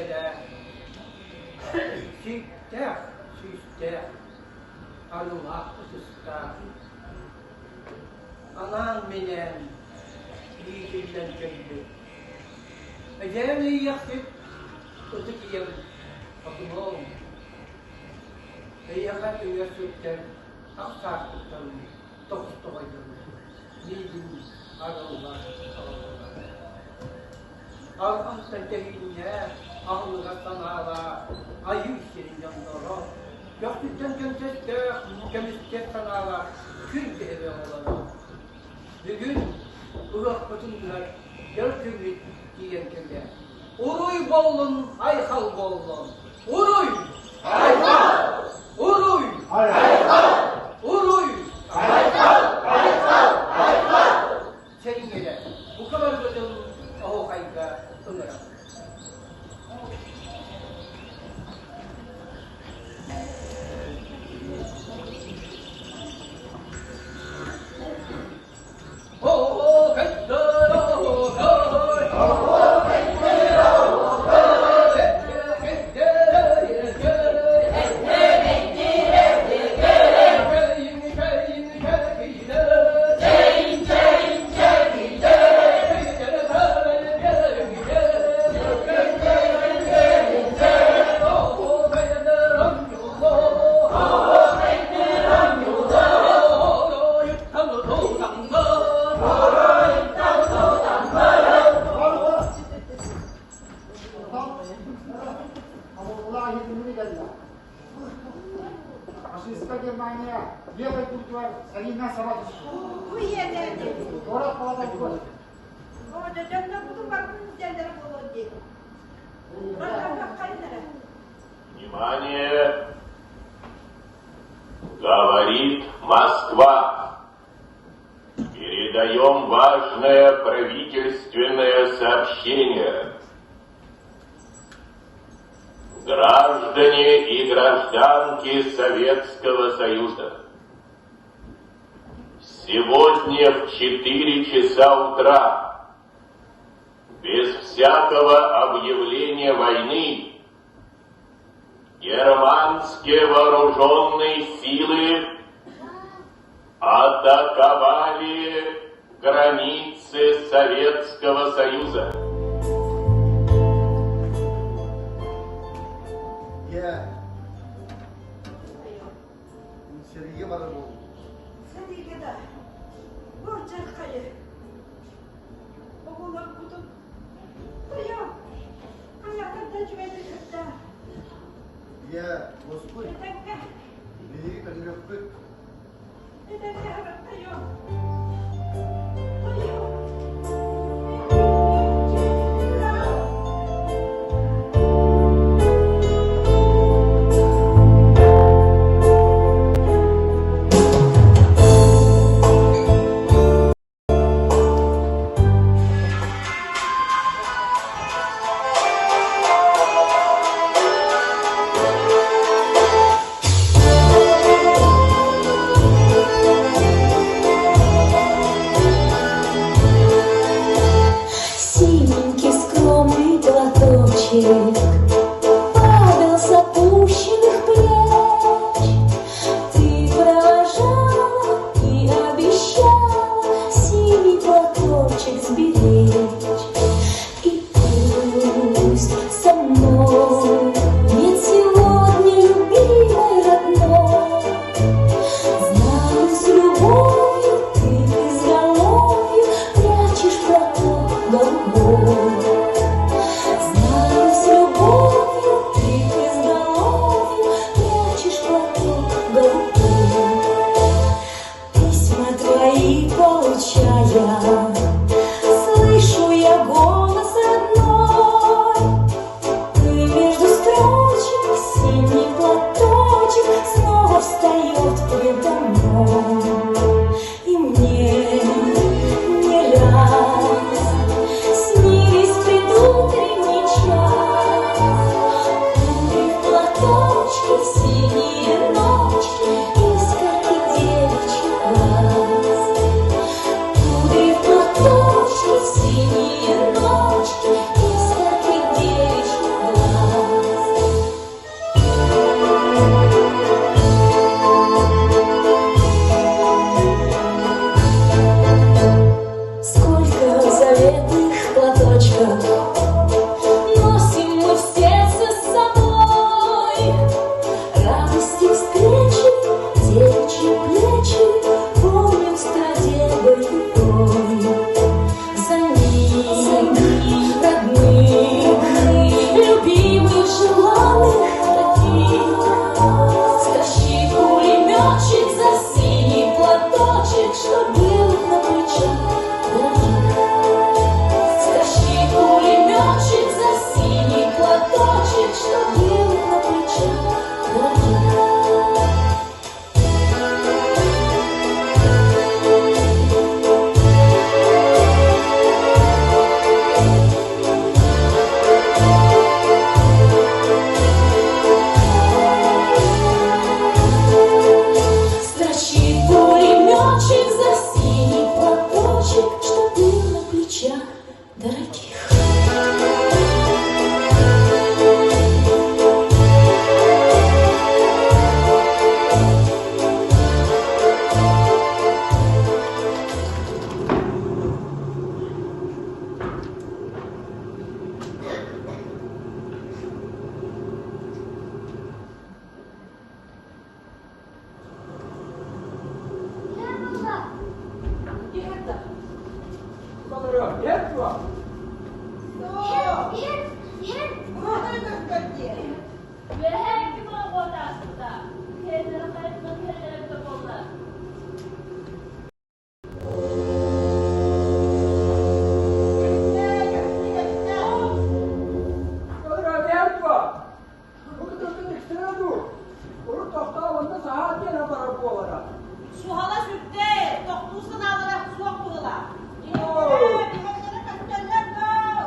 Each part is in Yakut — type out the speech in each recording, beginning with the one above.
сүбэлээх, сииктээх сүүстээх, арыылаах ытыстаах, анаан-минээн иитиллэн кэлбит. Эдьээн иэйэхсит ытык ийэм хотунуом, эйиэхэ үҥэр сүктэр ах сааспыттан тоҕус-тоҕойдорун миигин арыллар аҕаллылар. Арҕантан тэһииннээх, аһылыгар санаалаах айыы сирин дьонноро, көхтүттэн көмсөстөөх, көмүскэл санаалаах күн киһи оҕолоро. Бүгүн ыһыахпытын ыһар дьол күммүт тиийэн кэллэ. Уруй буоллун, айхал буоллун! Уруй! Айхал! Уруй! Айхал! Уруй! Айхал! Айхал! Айхал! Чэйиҥ эрэ, бука барбытын оһуохайга ыҥырабыт. Фашистская Германия левой культура сарина саба Внимание! Говорит Москва. Передаем важное правительственное сообщение. Граждане и гражданки Советского Союза, сегодня в 4 часа утра, без всякого объявления войны, германские вооруженные силы атаковали границы Советского Союза. Я Сергей барар Сэриигэ да бу дьархайы оҕолорбутун хайа хайаатар да үчүгэйдик кытта Я Москвы. Этэҥҥэ Биһиги төннүөхпүт. Этэҥҥэ ырыттайо. Тойо. Синенький скромный платочек Падал с опущенных плеч. Ты провожала и обещала Синий платочек сберечь. И пусть со мной нет сегодня любимой родной, Знаю, с любовью ты к изголовью Прячешь платок голубой. Знаю, с любовью. что был на плечах дорогих. Строчит пулеметчик за синий платочек, что был на плечах дорогих. Суһала сүрдээ, тохтуу санаалара суох быһыылаах. Биһиэхэ көстөллөр доо!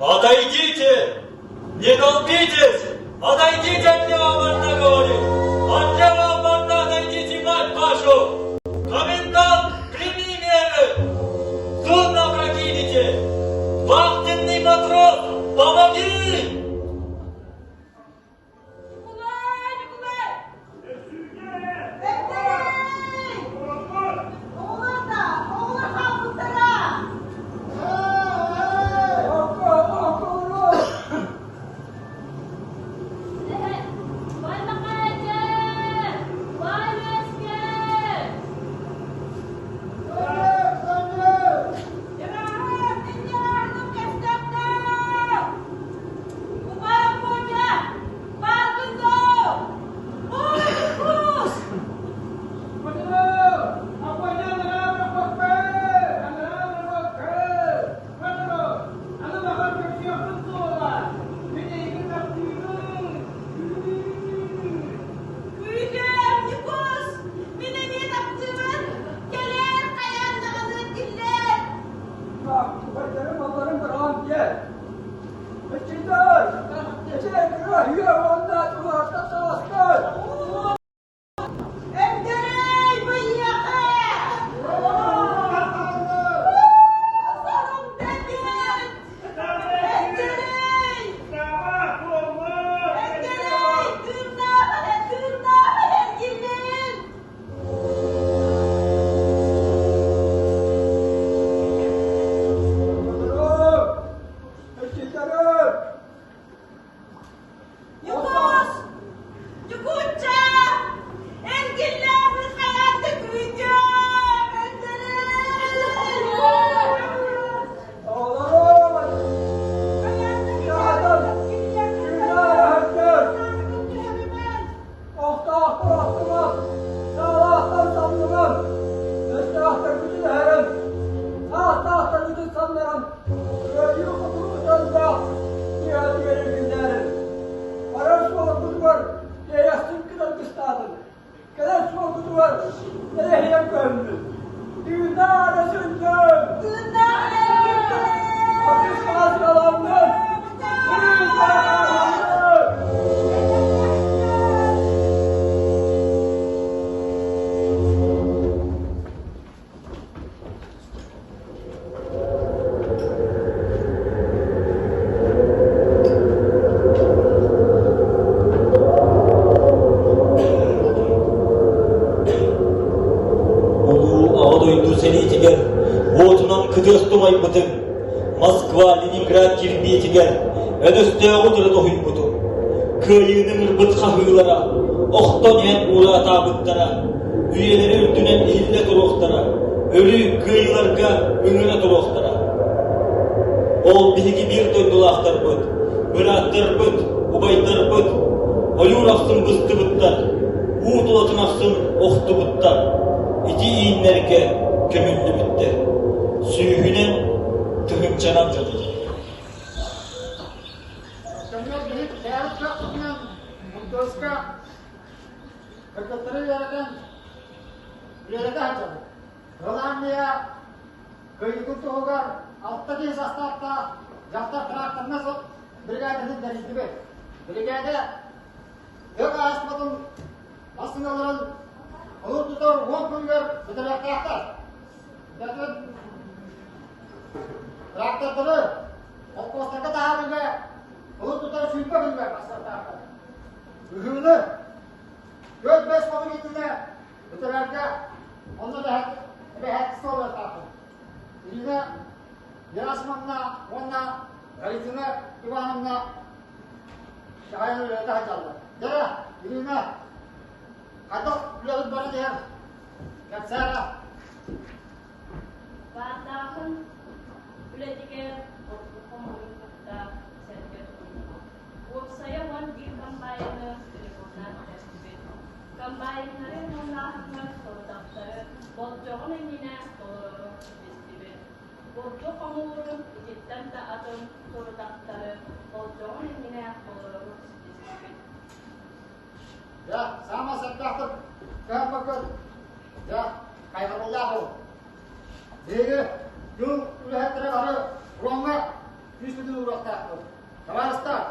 Отойдите! Не толпитесь! Отойдите от него, манна говорит! От левого борта отойдите, мать вашу! Комендант, прими меры! Судно прокинете! Вахтенный матрос, помоги! Ньукулай, Ньукулай! Эдэй! Оҕолор да, оҕолор хаалбыттара! Ырааһын, инньэ көстөөхтөр! Убайым Мотя, бааргын доо! Ой, Ньукуус! Күүтүөм, Ньукуус! Мин эмиэ таптыыбын! Кэлээр, хайаан даҕаны киллэр! Өндөрөй, быйыаха! Сорум дэбиэт! Өндөрөй! Өндөрөй, тыыннаах эрэ, тыыннаах эргиллин! умайбытыҥ, Москва, Ленинград кирбиэтигэр эн өстөөҕү утары тоһуйбутуҥ. Кыайыыны ыҥырбыт хаһыылара охтон иһэн уураатаабыттара, үйэлэри үрдүнэн иһиллэ туруохтара, өрүү кыайыыларга ыҥыра туруохтара. Ол биһиги биир дойдулаахтарбыт, бырааттарбыт, убайдарбыт ойуур ахсын быстыбыттар, уу тулатын ахсын охтубуттар, ити ииннэргэ көмүллүбүттэр. Сүүһүнэн, тыһыынчанан дьон. Көннөр биһик бэйэбит кыахпытынан Мунтуоска кыргыттары үөрэтэн үлэлэтэ сылдьабыт. Кыһыл Армия кыайыытын туһугар алта киһи састааптаах дьахтар тракторнай бригадатын тэрийдибит. Биригээдэ тыа хаһаайыстыбатын массыыналарын олус тутар уон күнгэр бүтэрээхтээхтэр. Трактордары холкуостарга таһаарыыга олус тутар 20 күнгэр тахсыахтаахтар. Ыһыыны 4-5 хонук иннинэ бүтэрэргэ онно эбэһээт суолуохтаахпын. Ирина Герасимовна уонна Галина Ивановна дьаһайан үлэлэтэ сылдьаллар. Дьэ, Ирина, хайдах үлэбит баран иһэр? Кэпсээ Баардааһын үлэтигэр ордук хомуурун кытта сэргэ тутунна. Уопсайа 11 комбайны телефоннаан бүтэрдибит. Комбайннары уоннааһыҥҥа сорудахтары болдьоҕун иннинэ толорору ситистибит. Бурдук хомуурун ититтэн да атын сорудахтары болдьоҕун иннинэ толорору ситистибит. Дьэ, саамай сэргэхтик кыһаммыккыт, дьэ, хайҕабыллаах ол. Биһиги тыл үлэһиттэрэ бары фроҥҥа күүспүтүн ууруохтаахпыт. Табаарыстар,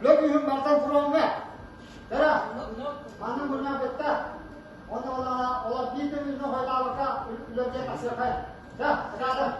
үлэ күүһүн барытын фроҥҥа. Кыра, маннык мунньах бүттэ. Онно олор биир да мүнүүтүн хойутаабакка үлэлиэ тахсыаххай. Дьэ, сакаатын.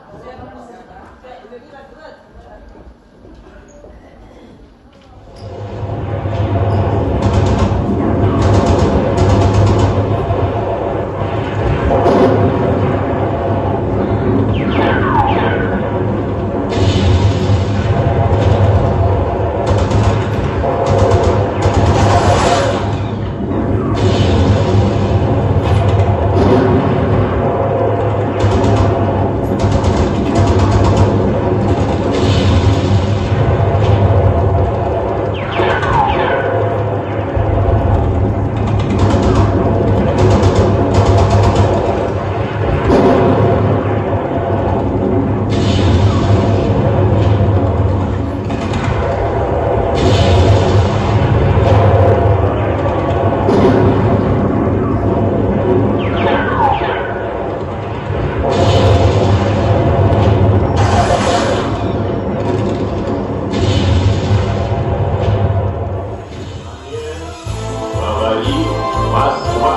Говорит Москва.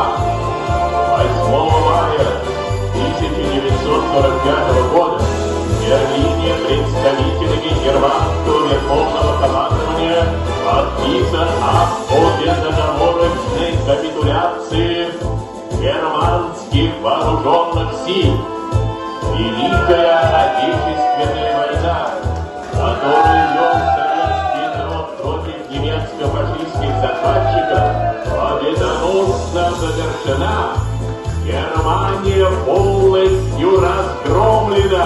8 мая 1945 года в Берлине представителями германского верховного командования подписан акт о безоговорочной капитуляции германских вооруженных сил. Великая Отечественная война, которую вел советский народ против немецко-фашистских захватчиков, победоносно завершена. Германия полностью разгромлена.